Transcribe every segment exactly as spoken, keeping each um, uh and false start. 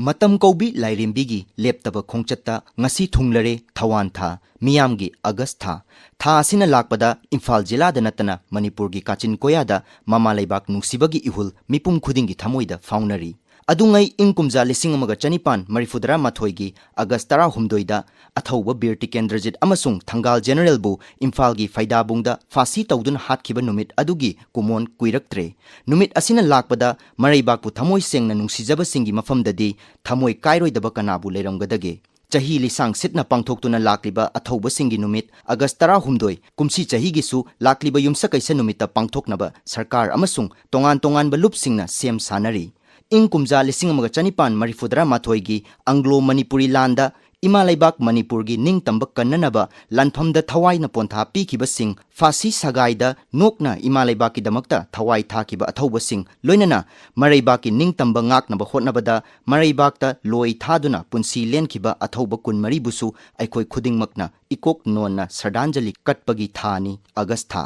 ꯃꯇꯝ ꯀꯧꯕꯤ ꯂꯥꯏꯔꯦꯝꯕꯤꯒꯤ ꯂꯦꯞꯇꯕ ꯈꯣꯡꯆꯠꯇ ꯉꯁꯤ ꯊꯨꯡꯂꯔꯦ ꯊꯋꯥꯟ ꯊꯥ, ꯃꯤꯌꯥꯝꯒꯤ ꯑꯒꯁ ꯊꯥ꯫ ꯊꯥ ꯑꯁꯤꯅ ꯂꯥꯛꯄꯗ ꯏꯝꯐꯥꯜ ꯖꯤꯂꯥꯗ ꯅꯠꯇꯅ ꯃꯅꯤꯄꯨꯔꯒꯤ ꯀꯥꯆꯤꯟ ꯀꯣꯌꯥꯗ ꯃꯃꯥ ꯂꯩꯕꯥꯛ ꯅꯨꯡꯁꯤꯕꯒꯤ ꯏꯍꯨꯜ ꯃꯤꯄꯨꯝ ꯈꯨꯗꯤꯡꯒꯤ ꯊꯃꯣꯏꯗ ꯐꯥꯎꯅꯔꯤ꯫ ꯑꯗꯨꯉꯩ ꯏꯪ ꯀꯨꯝꯖꯥ ꯂꯤꯁꯤꯡ ꯑꯃꯒ ꯆꯅꯤꯄꯥꯟ ꯃꯔꯤꯐꯨꯇꯔꯥ ꯃꯥꯊꯣꯏꯒꯤ ꯑꯒꯁ ꯇꯔꯥꯍꯨꯝꯗꯣꯏꯗ ꯑꯊꯧꯕ ꯕꯤꯔ ꯇꯤꯀꯦꯟꯗ꯭ꯔꯖꯤꯠ ꯑꯃꯁꯨꯡ ꯊꯪꯒꯥꯜ ꯖꯦꯅꯔꯦꯜꯕꯨ ꯏꯝꯐꯥꯜꯒꯤ ꯐꯩꯗꯥꯕꯨꯡꯗ ꯐꯥꯁꯤ ꯇꯧꯗꯨꯅ ꯍꯥꯠꯈꯤꯕ ꯅꯨꯃꯤꯠ ꯑꯗꯨꯒꯤ ꯀꯨꯃꯣꯟ ꯀꯨꯏꯔꯛꯇ꯭ꯔꯦ꯫ ꯅꯨꯃꯤꯠ ꯑꯁꯤꯅ ꯂꯥꯛꯄꯗ ꯃꯔꯩꯕꯥꯛꯄꯨ ꯊꯃꯣꯏ ꯁꯦꯡꯅ ꯅꯨꯡꯁꯤꯖꯕꯁꯤꯡꯒꯤ ꯃꯐꯝꯗꯗꯤ ꯊꯃꯣꯏ ꯀꯥꯏꯔꯣꯏꯗꯕ ꯀꯅꯥꯕꯨ ꯂꯩꯔꯝꯒꯗꯒꯦ? ꯆꯍꯤ ꯂꯤꯁꯥꯡ ꯁꯤꯠꯅ ꯄꯥꯡꯊꯣꯛꯇꯨꯅ ꯂꯥꯛꯂꯤꯕ ꯑꯊꯧꯕꯁꯤꯡꯒꯤ ꯅꯨꯃꯤꯠ ꯑꯒꯁ ꯇꯔꯥꯍꯨꯝꯗꯣꯏ ꯀꯨꯝꯁꯤ ꯆꯍꯤꯒꯤꯁꯨ ꯂꯥꯛꯂꯤꯕ ꯌꯨꯝꯁꯀꯩꯁ ꯅꯨꯃꯤꯠꯇ ꯄꯥꯡꯊꯣꯛꯅꯕ ꯁꯔꯀꯥꯔ ꯑꯃꯁꯨꯡ ꯇꯣꯉꯥꯟ ꯇꯣꯉꯥꯟꯕ ꯂꯨꯞꯁꯤꯡꯅ ꯁꯦꯝ ꯁꯥꯅꯔꯤ꯫ ꯏꯪ ꯀꯨꯝꯖꯥ ꯂꯤꯁꯤꯡ ꯑꯃꯒ ꯆꯅꯤꯄꯥꯟ ꯃꯔꯤꯐꯨꯇꯔꯥ ꯃꯥꯊꯣꯏꯒꯤ ꯑꯪꯒ꯭ꯂꯣ ꯃꯅꯤꯄꯨꯔꯤ ꯂꯥꯟꯗ ꯏꯃꯥ ꯂꯩꯕꯥꯛ ꯃꯅꯤꯄꯨꯔꯒꯤ ꯅꯤꯡꯇꯝꯕ ꯀꯟꯅꯅꯕ ꯂꯥꯟꯐꯝꯗ ꯊꯋꯥꯏꯅ ꯄꯣꯟꯊꯥ ꯄꯤꯈꯤꯕꯁꯤꯡ, ꯐꯥꯁꯤ ꯁꯒꯥꯏꯗ ꯅꯣꯛꯅ ꯏꯃꯥ ꯂꯩꯕꯥꯛꯀꯤꯗꯃꯛꯇ ꯊꯋꯥꯏ ꯊꯥꯈꯤꯕ ꯑꯊꯧꯕꯁꯤꯡ, ꯂꯣꯏꯅꯅ ꯃꯔꯩꯕꯥꯛꯀꯤ ꯅꯤꯡꯇꯝꯕ ꯉꯥꯛꯅꯕ ꯍꯣꯠꯅꯕꯗ ꯃꯔꯩꯕꯥꯛꯇ ꯂꯣꯏ ꯊꯥꯗꯨꯅ ꯄꯨꯟꯁꯤ ꯂꯦꯟꯈꯤꯕ ꯑꯊꯧꯕ ꯀꯨꯟꯃꯔꯤꯕꯨꯁꯨ ꯑꯩꯈꯣꯏ ꯈꯨꯗꯤꯡꯃꯛꯅ ꯏꯀꯣꯛ ꯅꯣꯟꯅ ꯁ꯭ꯔꯗꯥꯟꯖꯂꯤ ꯀꯠꯄꯒꯤ ꯊꯥꯅꯤ ꯑꯒꯁ ꯊꯥ꯫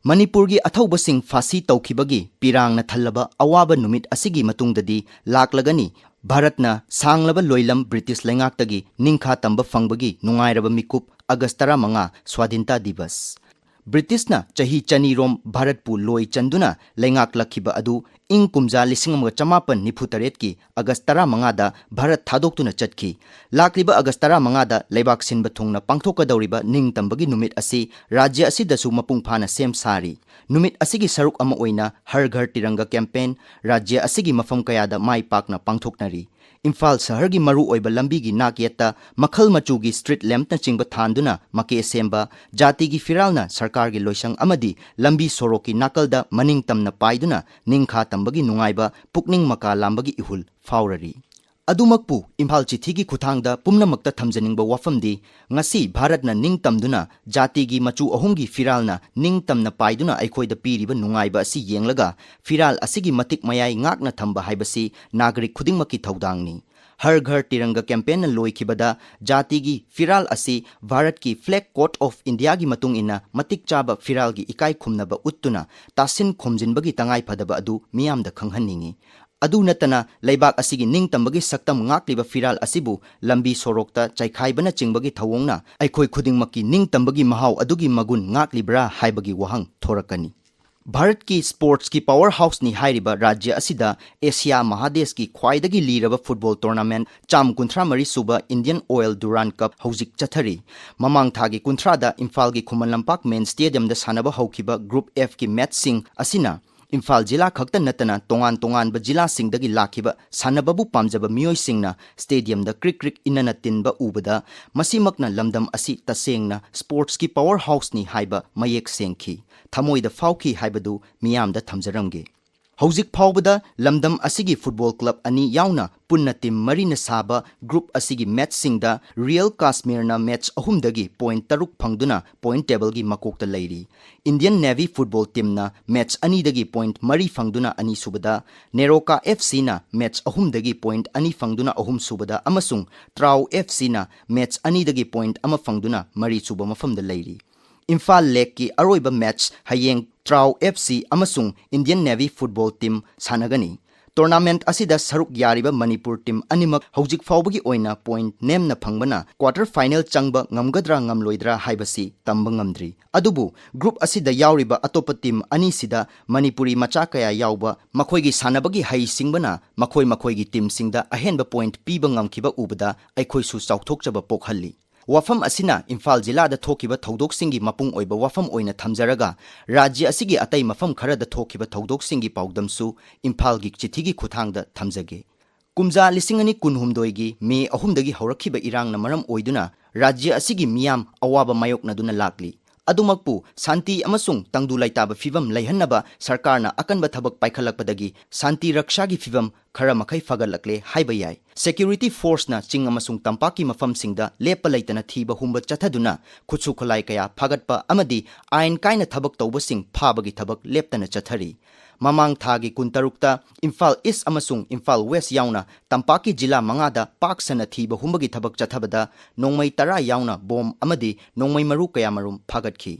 ꯃꯅꯤꯄꯨꯔꯒꯤ ꯑꯊꯧꯕꯁꯤꯡ ꯐꯥꯁꯤ ꯇꯧꯈꯤꯕꯒꯤ ꯄꯤꯔꯥꯡꯅ ꯊꯜꯂꯕ ꯑꯋꯥꯕ ꯅꯨꯃꯤꯠ ꯑꯁꯤꯒꯤ ꯃꯇꯨꯡꯗꯗꯤ ꯂꯥꯛꯂꯒꯅꯤ ꯚꯥꯔꯠꯅ ꯁꯥꯡꯂꯕ ꯂꯣꯏꯂꯝ ꯕ꯭ꯔꯤꯇꯤꯁ ꯂꯩꯉꯥꯛꯇꯒꯤ ꯅꯤꯡꯈꯥ ꯇꯝꯕ ꯐꯪꯕꯒꯤ ꯅꯨꯡꯉꯥꯏꯔꯕ ꯃꯤꯀꯨꯞ ꯑꯒꯁ ꯇꯔꯥꯃꯉꯥ, ꯁ꯭ꯋꯥꯙꯤꯟꯇꯥ ꯗꯤꯕꯁ꯫ ꯕ꯭ꯔꯤꯇꯤꯁꯅ ꯆꯍꯤ ꯆꯅꯤꯔꯣꯝ ꯚꯥꯔꯠꯄꯨ ꯂꯣꯏ ꯆꯟꯗꯨꯅ ꯂꯩꯉꯥꯛꯂꯛꯈꯤꯕ ꯑꯗꯨ ꯏꯪ ꯀꯨꯝꯖꯥ ꯂꯤꯁꯤꯡ ꯑꯃꯒ ꯆꯃꯥꯄꯟ ꯅꯤꯐꯨ ꯇꯔꯦꯠꯀꯤ ꯑꯒꯁ ꯇꯔꯥꯃꯉꯥꯗ ꯚꯥꯔꯠ ꯊꯥꯗꯣꯛꯇꯨꯅ ꯆꯠꯈꯤ꯫ ꯂꯥꯛꯂꯤꯕ ꯑꯒꯁ ꯇꯔꯥꯃꯉꯥꯗ ꯂꯩꯕꯥꯛ ꯁꯤꯟꯕ ꯊꯨꯡꯅ ꯄꯥꯡꯊꯣꯛꯀꯗꯧꯔꯤꯕ ꯅꯤꯡꯇꯝꯕꯒꯤ ꯅꯨꯃꯤꯠ ꯑꯁꯤ ꯔꯥꯖ꯭ꯌ ꯑꯁꯤꯗꯁꯨ ꯃꯄꯨꯡ ꯐꯥꯅ ꯁꯦꯝ ꯁꯥꯔꯤ꯫ ꯅꯨꯃꯤꯠ ꯑꯁꯤꯒꯤ ꯁꯔꯨꯛ ꯑꯃ ꯑꯣꯏꯅ ꯍꯔ ꯘꯔ ꯇꯤꯔꯪꯒ ꯀꯦꯝꯄꯦꯟ ꯔꯥꯖ꯭ꯌ ꯑꯁꯤꯒꯤ ꯃꯐꯝ ꯀꯌꯥꯗ ꯃꯥꯏ ꯄꯥꯛꯅ ꯄꯥꯡꯊꯣꯛꯅꯔꯤ꯫ ꯏꯝꯐꯥꯜ ꯁꯍꯔꯒꯤ ꯃꯔꯨꯑꯣꯏꯕ ꯂꯝꯕꯤꯒꯤ ꯅꯥꯛꯌꯦꯠꯇ ꯃꯈꯜ ꯃꯆꯨꯒꯤ ꯁ꯭ꯇ꯭ꯔꯤꯠ ꯂꯦꯝꯞꯅꯆꯤꯡꯕ ꯊꯥꯟꯗꯨꯅ ꯃꯀꯦ ꯁꯦꯝꯕ, ꯖꯥꯇꯤꯒꯤ ꯐꯤꯔꯥꯜꯅ ꯁꯔꯀꯥꯔꯒꯤ ꯂꯣꯏꯁꯪ ꯑꯃꯗꯤ ꯂꯝꯕꯤ ꯁꯣꯔꯣꯛꯀꯤ ꯅꯥꯀꯜꯗ ꯃꯅꯤꯡ ꯇꯝꯅ ꯄꯥꯏꯗꯨꯅ ꯅꯤꯡꯈꯥ ꯇꯝꯕꯒꯤ ꯅꯨꯡꯉꯥꯏꯕ, ꯄꯨꯛꯅꯤꯡ ꯃꯀꯥ ꯂꯥꯝꯕꯒꯤ ꯏꯍꯨꯜ ꯐꯥꯎꯔꯔꯤ꯫ ꯑꯗꯨꯃꯛꯄꯨ ꯏꯝꯐꯥꯜ ꯆꯤꯊꯤꯒꯤ ꯈꯨꯠꯊꯥꯡꯗ ꯄꯨꯝꯅꯃꯛꯇ ꯊꯝꯖꯅꯤꯡꯕ ꯋꯥꯐꯝꯗꯤ, ꯉꯁꯤ ꯚꯥꯔꯠꯅ ꯅꯤꯡꯇꯝꯗꯨꯅ ꯖꯥꯇꯤꯒꯤ ꯃꯆꯨ ꯑꯍꯨꯝꯒꯤ ꯐꯤꯔꯥꯜꯅ ꯅꯤꯡꯇꯝꯅ ꯄꯥꯏꯗꯨꯅ ꯑꯩꯈꯣꯏꯗ ꯄꯤꯔꯤꯕ ꯅꯨꯡꯉꯥꯏꯕ ꯑꯁꯤ ꯌꯦꯡꯂꯒ ꯐꯤꯔꯥꯜ ꯑꯁꯤꯒꯤ ꯃꯇꯤꯛ ꯃꯌꯥꯏ ꯉꯥꯛꯅ ꯊꯝꯕ ꯍꯥꯏꯕꯁꯤ ꯅꯥꯒꯔꯤꯛ ꯈꯨꯗꯤꯡꯃꯛꯀꯤ ꯊꯧꯗꯥꯡꯅꯤ꯫ ꯍꯔ ꯘꯔ ꯇꯤꯔꯪꯒ ꯀꯦꯝꯄꯦꯟꯅ ꯂꯣꯏꯈꯤꯕꯗ ꯖꯥꯇꯤꯒꯤ ꯐꯤꯔꯥꯜ ꯑꯁꯤ ꯚꯥꯔꯠꯀꯤ ꯐ꯭ꯂꯦꯒ ꯀꯣꯗ ꯑꯣꯐ ꯏꯟꯗꯤꯌꯥꯒꯤ ꯃꯇꯨꯡ ꯏꯟꯅ ꯃꯇꯤꯛ ꯆꯥꯕ ꯐꯤꯔꯥꯜꯒꯤ ꯏꯀꯥꯏ ꯈꯨꯝꯅꯕ ꯎꯠꯇꯨꯅ ꯇꯥꯁꯤꯟ ꯈꯣꯝꯖꯤꯟꯕꯒꯤ ꯇꯉꯥꯏꯐꯗꯕ ꯑꯗꯨ ꯃꯤꯌꯥꯝꯗ ꯈꯪꯍꯟꯅꯤꯡꯏ꯫ ꯑꯗꯨ ꯅꯠꯇꯅ ꯂꯩꯕꯥꯛ ꯑꯁꯤꯒꯤ ꯅꯤꯡꯇꯝꯕꯒꯤ ꯁꯛꯇꯝ ꯉꯥꯛꯂꯤꯕ ꯐꯤꯔꯥꯜ ꯑꯁꯤꯕꯨ ꯂꯝꯕꯤ ꯁꯣꯔꯣꯛꯇ ꯆꯥꯏꯈꯥꯏꯕꯅꯆꯤꯡꯕꯒꯤ ꯊꯧꯑꯣꯡꯅ ꯑꯩꯈꯣꯏ ꯈꯨꯗꯤꯡꯃꯛꯀꯤ ꯅꯤꯡꯇꯝꯕꯒꯤ ꯃꯍꯥꯎ ꯑꯗꯨꯒꯤ ꯃꯒꯨꯟ ꯉꯥꯛꯂꯤꯕ꯭ꯔꯥ ꯍꯥꯏꯕꯒꯤ ꯋꯥꯍꯪ ꯊꯣꯔꯛꯀꯅꯤ꯫ ꯚꯥꯔꯠꯀꯤ ꯁ꯭ꯄꯣꯔꯠꯁꯀꯤ ꯄꯥꯋꯔ ꯍꯥꯎꯁꯅꯤ ꯍꯥꯏꯔꯤꯕ ꯔꯥꯖ꯭ꯌ ꯑꯁꯤꯗ ꯑꯦꯁꯤꯌꯥ ꯃꯍꯥꯗꯦꯁꯀꯤ ꯈ꯭ꯋꯥꯏꯗꯒꯤ ꯂꯤꯔꯕ ꯐꯨꯠꯕꯣꯜ ꯇꯣꯔꯅꯥꯃꯦꯟꯠ ꯆꯥꯝ ꯀꯨꯟꯊ꯭ꯔꯥ ꯃꯔꯤ ꯁꯨꯕ ꯏꯟꯗꯤꯌꯟ ꯑꯣꯏꯜ ꯗꯨꯔꯥꯟ ꯀꯞ ꯍꯧꯖꯤꯛ ꯆꯠꯊꯔꯤ꯫ ꯃꯃꯥꯡ ꯊꯥꯒꯤ ꯀꯨꯟꯊ꯭ꯔꯥꯗ ꯏꯝꯐꯥꯜꯒꯤ ꯈꯨꯃꯟ ꯂꯝꯄꯥꯛ ꯃꯦꯟ ꯁ꯭ꯇꯦꯗꯤꯌꯝꯗ ꯁꯥꯟꯅꯕ ꯍꯧꯈꯤꯕ ꯒ꯭ꯔꯨꯞ ꯑꯦꯐꯀꯤ ꯃꯦꯆꯁꯤꯡ ꯑꯁꯤꯅ ꯏꯝꯐꯥꯜ ꯖꯤꯂꯥ ꯈꯛꯇ ꯅꯠꯇꯅ ꯇꯣꯉꯥꯟ ꯇꯣꯉꯥꯟꯕ ꯖꯤꯂꯥꯁꯤꯡꯗꯒꯤ ꯂꯥꯛꯈꯤꯕ ꯁꯥꯟꯅꯕꯕꯨ ꯄꯥꯝꯖꯕ ꯃꯤꯑꯣꯏꯁꯤꯡꯅ ꯁ꯭ꯇꯦꯗꯤꯌꯝꯗ ꯀ꯭ꯔꯤꯛ ꯀ꯭ꯔꯤꯛ ꯏꯟꯅꯅ ꯇꯤꯟꯕ ꯎꯕꯗ ꯃꯁꯤꯃꯛꯅ ꯂꯝꯗꯝ ꯑꯁꯤ ꯇꯁꯦꯡꯅ ꯁ꯭ꯄꯣꯔꯠꯁꯀꯤ ꯄꯥꯋꯔ ꯍꯥꯎꯁꯅꯤ ꯍꯥꯏꯕ ꯃꯌꯦꯛ ꯁꯦꯡꯈꯤ, ꯊꯃꯣꯏꯗ ꯐꯥꯎꯈꯤ ꯍꯥꯏꯕꯗꯨ ꯃꯤꯌꯥꯝꯗ ꯊꯝꯖꯔꯝꯒꯦ꯫ ꯍꯧꯖꯤꯛ ꯐꯥꯎꯕꯗ ꯂꯝꯗꯝ ꯑꯁꯤꯒꯤ ꯐꯨꯠꯕꯣꯜ ꯀ꯭ꯂꯕ ꯑꯅꯤ ꯌꯥꯎꯅ ꯄꯨꯟꯅ ꯇꯤꯝ ꯃꯔꯤꯅ ꯁꯥꯕ ꯒ꯭ꯔꯨꯞ ꯑꯁꯤꯒꯤ ꯃꯦꯆꯁꯤꯡꯗ ꯔꯤꯌꯦꯜ ꯀꯥꯁꯃꯤꯔꯅ ꯃꯦꯆ ꯑꯍꯨꯝꯗꯒꯤ ꯄꯣꯏꯟꯠ ꯇꯔꯨꯛ ꯐꯪꯗꯨꯅ ꯄꯣꯏꯟꯠ ꯇꯦꯕꯜꯒꯤ ꯃꯀꯣꯛꯇ ꯂꯩꯔꯤ꯫ ꯏꯟꯗꯤꯌꯟ ꯅꯦꯚꯤ ꯐꯨꯠꯕꯣꯜ ꯇꯤꯝꯅ ꯃꯦꯆ ꯑꯅꯤꯗꯒꯤ ꯄꯣꯏꯟꯠ ꯃꯔꯤ ꯐꯪꯗꯨꯅ ꯑꯅꯤꯁꯨꯕꯗ, ꯅꯦꯔꯣꯀꯥ ꯑꯦꯐ ꯁꯤꯅ ꯃꯦꯆ ꯑꯍꯨꯝꯗꯒꯤ ꯄꯣꯏꯟꯠ ꯑꯅꯤ ꯐꯪꯗꯨꯅ ꯑꯍꯨꯝꯁꯨꯕꯗ ꯑꯃꯁꯨꯡ ꯇ꯭ꯔꯥꯎ ꯑꯦꯐ ꯁꯤꯅ ꯃꯦꯆ ꯑꯅꯤꯗꯒꯤ ꯄꯣꯏꯟꯠ ꯑꯃ ꯐꯪꯗꯨꯅ ꯃꯔꯤꯁꯨꯕ ꯃꯐꯝꯗ ꯂꯩꯔꯤ꯫ ꯏꯝꯐꯥꯜ ꯂꯦꯛꯀꯤ ꯑꯔꯣꯏꯕ ꯃꯦꯆ ꯍꯌꯦꯡ ꯇ꯭ꯔꯥꯎ ꯑꯦꯐ ꯁꯤ ꯑꯃꯁꯨꯡ ꯏꯟꯗꯤꯌꯟ ꯅꯦꯚꯤ ꯐꯨꯠꯕꯣꯜ ꯇꯤꯝ ꯁꯥꯟꯅꯒꯅꯤ꯫ ꯇꯣꯔꯅꯥꯃꯦꯟꯠ ꯑꯁꯤꯗ ꯁꯔꯨꯛ ꯌꯥꯔꯤꯕ ꯃꯅꯤꯄꯨꯔ ꯇꯤꯝ ꯑꯅꯤꯃꯛ ꯍꯧꯖꯤꯛ ꯐꯥꯎꯕꯒꯤ ꯑꯣꯏꯅ ꯄꯣꯏꯟꯠ ꯅꯦꯝꯅ ꯐꯪꯕꯅ ꯀ꯭ꯋꯥꯇꯔ ꯐꯥꯏꯅꯦꯜ ꯆꯪꯕ ꯉꯝꯒꯗ꯭ꯔꯥ ꯉꯝꯂꯣꯏꯗ꯭ꯔꯥ ꯍꯥꯏꯕꯁꯤ ꯇꯝꯕ ꯉꯝꯗ꯭ꯔꯤ꯫ ꯑꯗꯨꯕꯨ ꯒ꯭ꯔꯨꯞ ꯑꯁꯤꯗ ꯌꯥꯎꯔꯤꯕ ꯑꯇꯣꯞꯄ ꯇꯤꯝ ꯑꯅꯤꯁꯤꯗ ꯃꯅꯤꯄꯨꯔꯤ ꯃꯆꯥ ꯀꯌꯥ ꯌꯥꯎꯕ, ꯃꯈꯣꯏꯒꯤ ꯁꯥꯟꯅꯕꯒꯤ ꯍꯩꯁꯤꯡꯕꯅ ꯃꯈꯣꯏ ꯃꯈꯣꯏꯒꯤ ꯇꯤꯝꯁꯤꯡꯗ ꯑꯍꯦꯟꯕ ꯄꯣꯏꯟꯠ ꯄꯤꯕ ꯉꯝꯈꯤꯕ ꯎꯕꯗ ꯑꯩꯈꯣꯏꯁꯨ ꯆꯥꯎꯊꯣꯛꯆꯕ ꯄꯣꯛꯍꯜꯂꯤ꯫ ꯋꯥꯐꯝ ꯑꯁꯤꯅ ꯏꯝꯐꯥꯜ ꯖꯤꯂꯥꯗ ꯊꯣꯛꯈꯤꯕ ꯊꯧꯗꯣꯛꯁꯤꯡꯒꯤ ꯃꯄꯨꯡ ꯑꯣꯏꯕ ꯋꯥꯐꯝ ꯑꯣꯏꯅ ꯊꯝꯖꯔꯒ, ꯔꯥꯖ꯭ꯌ ꯑꯁꯤꯒꯤ ꯑꯇꯩ ꯃꯐꯝ ꯈꯔꯗ ꯊꯣꯛꯈꯤꯕ ꯊꯧꯗꯣꯛꯁꯤꯡꯒꯤ ꯄꯥꯎꯗꯝꯁꯨ ꯏꯝꯐꯥꯜꯒꯤ ꯆꯤꯊꯤꯒꯤ ꯈꯨꯠꯊꯥꯡꯗ ꯊꯝꯖꯒꯦ꯫ ꯀꯨꯝꯖꯥ ꯂꯤꯁꯤꯡ ꯑꯅꯤ ꯀꯨꯟꯍꯨꯝꯗꯣꯏꯒꯤ ꯃꯦ ꯑꯍꯨꯝꯗꯒꯤ ꯍꯧꯔꯛꯈꯤꯕ ꯏꯔꯥꯡꯅ ꯃꯔꯝ ꯑꯣꯏꯗꯨꯅ ꯔꯥꯖ꯭ꯌ ꯑꯁꯤꯒꯤ ꯃꯤꯌꯥꯝ ꯑꯋꯥꯕ ꯃꯥꯌꯣꯛꯅꯗꯨꯅ ꯂꯥꯛꯂꯤ꯫ ꯑꯗꯨꯃꯛꯄꯨ ꯁꯥꯟꯇꯤ ꯑꯃꯁꯨꯡ ꯇꯪꯗꯨ ꯂꯩꯇꯥꯕ ꯐꯤꯚꯝ ꯂꯩꯍꯟꯅꯕ ꯁꯔꯀꯥꯔꯅ ꯑꯀꯟꯕ ꯊꯕꯛ ꯄꯥꯏꯈꯠꯂꯛꯄꯗꯒꯤ ꯁꯥꯟꯇꯤ ꯔꯛꯁꯥꯒꯤ ꯐꯤꯚꯝ ꯈꯔ ꯃꯈꯩ ꯐꯒꯠꯂꯛꯂꯦ ꯍꯥꯏꯕ ꯌꯥꯏ꯫ ꯁꯦꯀ꯭ꯌꯨꯔꯤꯇꯤ ꯐꯣꯔꯁꯅ ꯆꯤꯡ ꯑꯃꯁꯨꯡ ꯇꯝꯄꯥꯛꯀꯤ ꯃꯐꯝꯁꯤꯡꯗ ꯂꯦꯞꯄ ꯂꯩꯇꯅ ꯊꯤꯕ ꯍꯨꯝꯕ ꯆꯠꯊꯗꯨꯅ ꯈꯨꯠꯁꯨ ꯈꯨꯠꯂꯥꯏ ꯀꯌꯥ ꯐꯥꯒꯠꯄ ꯑꯃꯗꯤ ꯑꯥꯏꯟ ꯀꯥꯏꯅ ꯊꯕꯛ ꯇꯧꯕꯁꯤꯡ ꯐꯥꯕꯒꯤ ꯊꯕꯛ ꯂꯦꯞꯇꯅ ꯆꯠꯊꯔꯤ꯫ ꯃꯃꯥꯡ ꯊꯥꯒꯤ ꯀꯨꯟꯇꯔꯨꯛꯇ ꯏꯝꯐꯥꯜ ꯏꯁ ꯑꯃꯁꯨꯡ ꯏꯝꯐꯥꯜ ꯋꯦꯁ ꯌꯥꯎꯅ ꯇꯝꯄꯥꯛꯀꯤ ꯖꯤꯂꯥ ꯃꯉꯥꯗ ꯄꯥꯛ ꯁꯟꯅ ꯊꯤꯕ ꯍꯨꯝꯕꯒꯤ ꯊꯕꯛ ꯆꯠꯊꯕꯗ ꯅꯣꯡꯃꯩ ꯇꯔꯥ ꯌꯥꯎꯅ ꯕꯣꯝ ꯑꯃꯗꯤ ꯅꯣꯡꯃꯩ ꯃꯔꯨ ꯀꯌꯥꯃꯔꯨꯝ ꯐꯥꯒꯠꯈꯤ꯫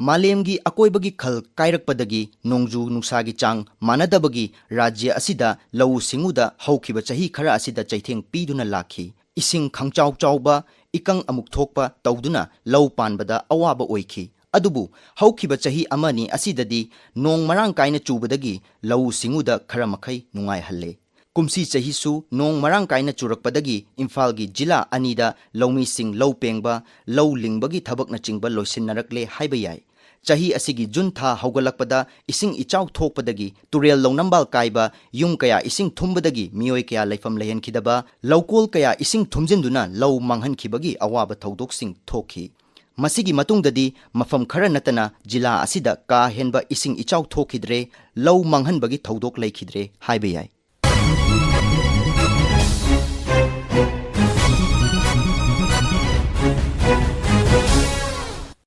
ꯃꯥꯂꯦꯝꯒꯤ ꯑꯀꯣꯏꯕꯒꯤ ꯈꯜ ꯀꯥꯏꯔꯛꯄꯗꯒꯤ ꯅꯣꯡꯖꯨ ꯅꯨꯡꯁꯥꯒꯤ ꯆꯥꯡ ꯃꯥꯟꯅꯗꯕꯒꯤ ꯔꯥꯖ꯭ꯌ ꯑꯁꯤꯗ ꯂꯧꯎ ꯁꯤꯡꯎꯗ ꯍꯧꯈꯤꯕ ꯆꯍꯤ ꯈꯔ ꯑꯁꯤꯗ ꯆꯩꯊꯦꯡ ꯄꯤꯗꯨꯅ ꯂꯥꯛꯈꯤ꯫ ꯏꯁꯤꯡ ꯈꯪꯆꯥꯎ ꯆꯥꯎꯕ, ꯏꯀꯪ ꯑꯃꯨꯛ ꯊꯣꯛꯄ ꯇꯧꯗꯨꯅ ꯂꯧ ꯄꯥꯟꯕꯗ ꯑꯋꯥꯕ ꯑꯣꯏꯈꯤ꯫ ꯑꯗꯨꯕꯨ ꯍꯧꯈꯤꯕ ꯆꯍꯤ ꯑꯃꯅꯤ ꯑꯁꯤꯗꯗꯤ ꯅꯣꯡ ꯃꯔꯥꯡ ꯀꯥꯏꯅ ꯆꯨꯕꯗꯒꯤ ꯂꯧꯎ ꯁꯤꯡꯎꯗ ꯈꯔ ꯃꯈꯩ ꯅꯨꯡꯉꯥꯏꯍꯜꯂꯦ꯫ ꯀꯨꯝꯁꯤ ꯆꯍꯤꯁꯨ ꯅꯣꯡ ꯃꯔꯥꯡ ꯀꯥꯏꯅ ꯆꯨꯔꯛꯄꯗꯒꯤ ꯏꯝꯐꯥꯜꯒꯤ ꯖꯤꯂꯥ ꯑꯅꯤꯗ ꯂꯧꯃꯤꯁꯤꯡ ꯂꯧ ꯄꯦꯡꯕ, ꯂꯧ ꯂꯤꯡꯕꯒꯤ ꯊꯕꯛꯅꯆꯤꯡꯕ ꯂꯣꯏꯁꯤꯟꯅꯔꯛꯂꯦ ꯍꯥꯏꯕ ꯌꯥꯏ꯫ ꯆꯍꯤ ꯑꯁꯤꯒꯤ ꯖꯨꯟ ꯊꯥ ꯍꯧꯒꯠꯂꯛꯄꯗ ꯏꯁꯤꯡ ꯏꯆꯥꯎ ꯊꯣꯛꯄꯗꯒꯤ ꯇꯨꯔꯦꯜ ꯂꯧꯅꯝꯕꯥꯜ ꯀꯥꯏꯕ, ꯌꯨꯝ ꯀꯌꯥ ꯏꯁꯤꯡ ꯊꯨꯝꯕꯗꯒꯤ ꯃꯤꯑꯣꯏ ꯀꯌꯥ ꯂꯩꯐꯝ ꯂꯩꯍꯟꯈꯤꯗꯕ, ꯂꯧꯀꯣꯜ ꯀꯌꯥ ꯏꯁꯤꯡ ꯊꯨꯝꯖꯤꯟꯗꯨꯅ ꯂꯧ ꯃꯥꯡꯍꯟꯈꯤꯕꯒꯤ ꯑꯋꯥꯕ ꯊꯧꯗꯣꯛꯁꯤꯡ ꯊꯣꯛꯈꯤ꯫ ꯃꯁꯤꯒꯤ ꯃꯇꯨꯡꯗꯗꯤ ꯃꯐꯝ ꯈꯔ ꯅꯠꯇꯅ ꯖꯤꯂꯥ ꯑꯁꯤꯗ ꯀꯥ ꯍꯦꯟꯕ ꯏꯁꯤꯡ ꯏꯆꯥꯎ ꯊꯣꯛꯈꯤꯗ꯭ꯔꯦ, ꯂꯧ ꯃꯥꯡꯍꯟꯕꯒꯤ ꯊꯧꯗꯣꯛ ꯂꯩꯈꯤꯗ꯭ꯔꯦ ꯍꯥꯏꯕ ꯌꯥꯏ꯫